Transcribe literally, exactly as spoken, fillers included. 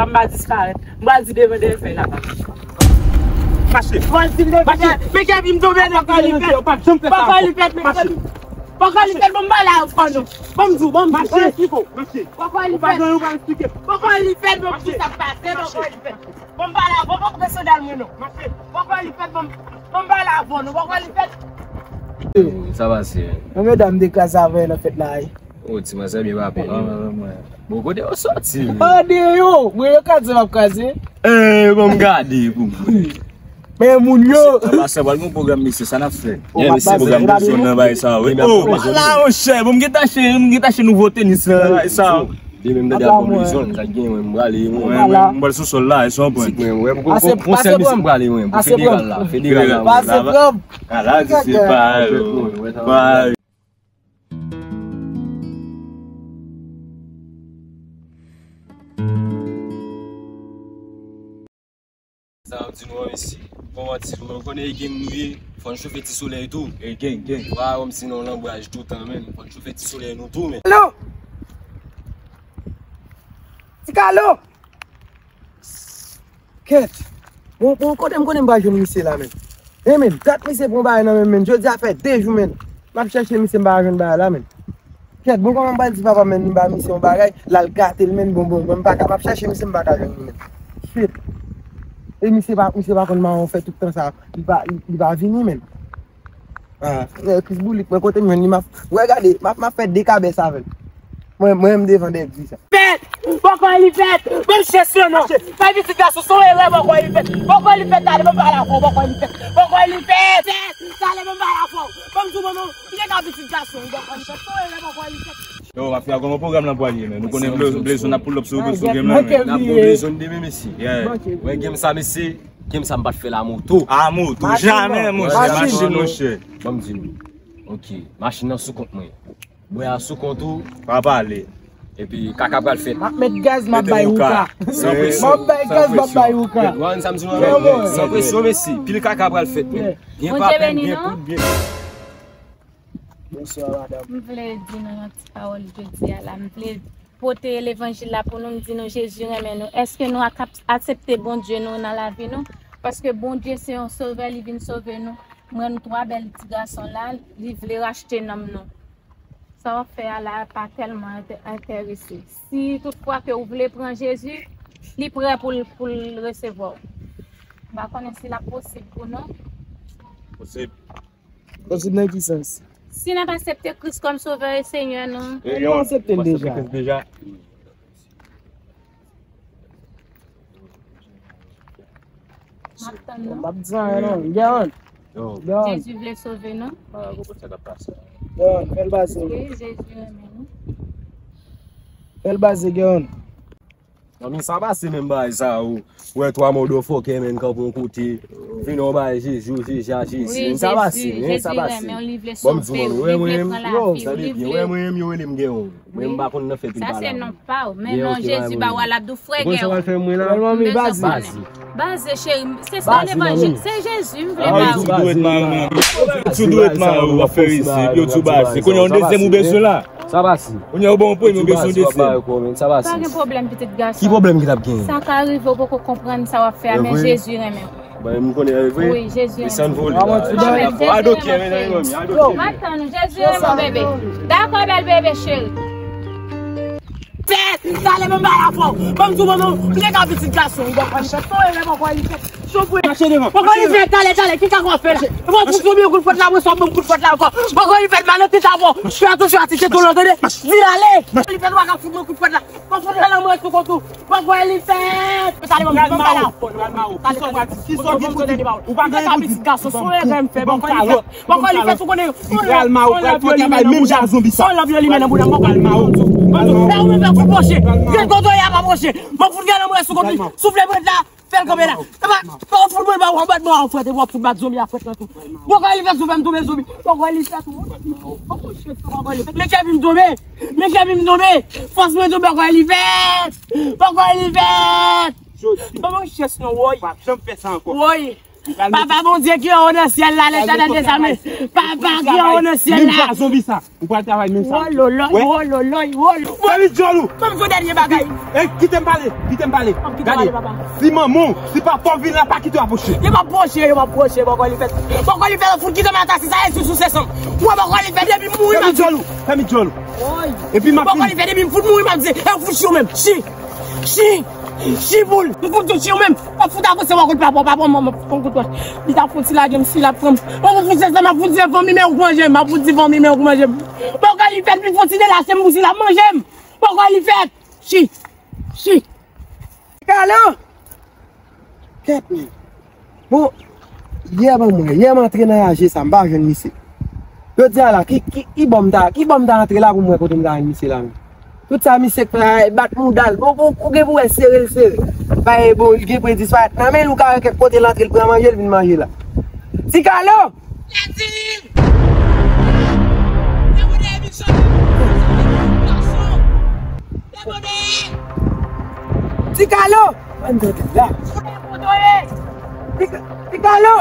M pa disparèt. M pral di devan dèyè fèy la. Mache. M pral di devan dèyè. Men Kevin tonbe nan kò li fèt. Papa li fèt, men Kevin. Papa li fèt, bon, m pale avè nou. Bon, m di w, bon, m di w. Mache. Papa li fèt. Papa li fèt, bon, m di w sa k pase, papa li fèt. Bon, m pale avè w, bon, pran sandal mwen non. Papa li fèt, bon, bon, m pale avè w non, papa li fèt. Sa pase. Yon medam deklase avè nan fèt la, wi. O, ti manzè byen pa pè. Bon, kote yo soti? Ande yo, mwen yo kraze m ap kraze. Eh, bon, m gade pou mwen. Men moun yo. Anba sa pral gon pwogram mesye, sa n ap fè? Ye, mesye, pwogram de zòn nan bay sa, wi. Oh, ala, monchè, bon, m gen tache, m gen tache nouvo tenis la, bay sa. Demen m tande albòm de zòn, sa gen, mwen, m prale, mwen. Mwen, mwen, m pral sou sòl la, e sa w pran. Mwen, mwen, pou konsèy mesye, m prale, mwen, pou federal la, federal la. Pase pran. Ala, di se pa yo. Pa yo. Sa ap di nou an, mesye. Kòman ti nou, nou konnen e gang nou ye. Fò n chofe ti solèy tou. E gang, gang. Wa, kòm si nou lanbraj toutan, menn. Fò n chofe ti solèy nou tou, menn. Alo! Ti Kalo! Kèt. Bon, bon, kote m konnen m pa jwenn misye la, menn. E, menn, dat misye pran bagay nan men m, menn. Jodi a fè de jou, menn. M ap chèche misye, m pa jwenn bagay la, menn. Kèt, bon, kòman m pral di papa m, menn, m ba misye yon bagay, l al gate l, menn, bon, bon, bon, m pa ka, m ap chèche misye, m pa ka jwenn li, menn. Shit. E misye pa, misye pa konn mawon fè tout tan sa, li pa, li, li pa vini, menn. Ah, eh, Chris Boulik, mwen kote m jwenn li, m ap, wè gade, m ap, m ap fè de kabès avè l. Mwen, mwen m devan dèyè di sa. Fèt! Bòkò li fèt! Ban m chèche non! Bay pitit gason, se yon erè, bòkò li fèt! Bòkò li fèt, talè, ban m pale avè w, bòkò li fèt! Bòkò li fèt! Talè, ban m pale avè w! Ban m di w, ban m, li te ka pitit gason, bòkò li fèt, se yon erè, bòkò li fèt! Yo, mafya, kòman pwogram nan pwal ye, men? Nou konnen Blaze, Blaze, n ap pull up sou, sou game nan, men. N ap gon Blaze demen, mesye. Yeah. Wè game sa, mesye. Game sa, m pa t fè l a moto. A moto, jamè, monchè. Machin, monchè. Ban m di nou. Ok, machin nan sou kont mwen. Bwè a sou kont ou. Pa pale. Epi kaka pral fèt. M ap met gaz, m ap bay houka. San presyon. M ap bay gaz, m ap bay houka. Ou konn sa m di nou? San presyon, mesye. Pil kaka pral fèt, men. Byen pa pèn, byen kout, byen. Bonswa, madanm. M vle di nou yon ti pawòl jodi a la. M vle pote levanjil la pou nou, m di nou Jezi renmen nou. Èske nou ak-, aksepte Bondye nou nan lavi nou? Paske Bondye se yon sovè, li vin sove nou. M wè nou twa bèl ti gason la, li vle rachte nanm nou. Sa w ap fè a la pa tèlman enterese. Si toutfwa ke w vle pran Jezi, li prè pou l, pou l resevwa w. M pa konnen si l ap posib pou nou. Posib. Posib nan ki sans? Si n ap aksepte Kris kòm Sovè e Senyè nou. E nou aksepte l deja. M ap tann nou. M ap di anyen non. Gèwòn. Gèwòn. Jezi vle sove nou. Gèwòn, fè l pase. Wi, Jezi renmen nou. Fè l pase, Gèwòn. Manmi, sa pase menm bagay sa ou. Ou wè twa motherfucker, menn, kanpe yon kote. Vin yon bagay Jezi, Jezi, Jezi. Sa pase, men sa pase. Bon, m di w, ou wè mwen menm, yo, tande byen, ou wè mwen menm, yo rele m Gèwòn. Mwen m pa konn nan fè pil pale. Sa se non pa w, men non Jezi ba w a l ap di w frè Gèwòn. Ou konn sa w al fè mwen la? Baze, cheri, se sa levanjil, se Jezi m vle ba w. Ou dwe t mari w ap fè isit, yo di w baze. Kounye a yon dezyèm ou bezwen la. Sa pase. Kounye a ou ba yon premye, ou bezwen dezyèm. Pa gen pwoblèm, pitit gason. Ki pwoblèm ki t ap genyen? Sa ka rive ou poko konprann sa w ap fè a, men Jezi renmen w. Bon, m konnen, e vre? Wi, Jezi. Desann vole la. Adoke, medam, adoke. M ap tann ou, Jezi renmen w, bebe. Dakò, bèl bebe cheri. Tèt, talè, ban m pale avè w. Ban m di w, ban m, m te ka pitit gason, ou bòkò li fèt. Poko li fèt, talè, talè, ki ka w ap fè la? Bon, pou sou mwen kout fwèt la, mwen sot ban m kout fwèt la ankò. Poko li fèt, mal nan tèt avè w. Fè atansyon a ti tèt ou la, tande? Di l ale. Li fèt, ou pa ka fout mwen kout fwèt la. Bon, fout mwen nan mwen sou kont ou. Poko li fèt. Talè, ban m, ban m pale avè w. Talè, talè. Ou pa gen pitit gason, se yon erè m fè, ban m kalòt. Poko li fèt, ou konnen. Pral ma ou, pral fòk y a bay menm jan zonbi sa. Pral ma ou. Pral ma ou. Fè ou menm fè kout pwoche. Gen kote y ap apwoche. Ban m fout gade mwen sou kont li. Soufle brèd la. Fè l kanpe la. Epa, fè w fout mwen ba w anba mwen an frèt, epi w ap fout bat zonbi a frèt lan tou. Poko li fèt, ou fè m tonbe zonbi. Poko li fèt, ou. Poko li fèt, poko li fèt. Men Kevin tonbe. Men Kevin tonbe. Fòs mwen tonbe, poko li fèt. Poko li fèt. Ban mwen chèch non, woy. Pa janm fè sa ankò. Woy. Papa Bondye ki anwo nan syèl la, Letènèl dèzame. Papa ki anwo nan syèl la. Menm sa, zonbi sa. Ou pral travay menm sa. Wololoy, wololoy, wololoy. Fèmen djòl ou. Fè m di w dènye bagay. E, kite m pale, kite m pale. Gade, si manman w, si papa w vin la, pa kite w apwoche. Yo p ap pwoche, yo p ap pwoche, bòkò li fèt. Bòkò li fèt, fout kite m atase sa, e sou sou se sanm. Mwen bòkò li fèt, depi m mouri, m ap di. Fèmen djòl ou, fèmen djòl ou. Epi m ap fini. Bòkò li fèt, depi m fout mouri, m ap di, e fout chi w menm. Chi, chi poul, m fout di w chi w menm. M ap fout avanse, bòkò li pa bon, pa bon, m ap pran kout wòch. Li ta fouti lage m, si l ap pran m. Mwen pou fout se sa, m ap fout di fanmi men ou k manje m, m ap fout di fanmi men ou k manje m. Bòkò li fèt, li fouti delache m, pou si l ap manje m. Bòkò li fèt. Chi, chi. Kalo! Kèt men. Bon, yè ban mwen, yè m antre nan raje sa, m pa jwenn misye. Jodi a la, ki, ki, ki bò m ta, ki bò m ta antre la pou m wè kote m ta jwenn misye la menm? Tout sa misye k fè a, bat mouda l. Bon, bon, ou gen pou wè sere l sere. Bay bon, li gen pou disparèt nan men l, ou ka wè kèk kote l antre, l pran manje, l vin manje la. Ti Kalo! Ti Kalo! Ann tande la. Ti Ka-, Ti Kalo!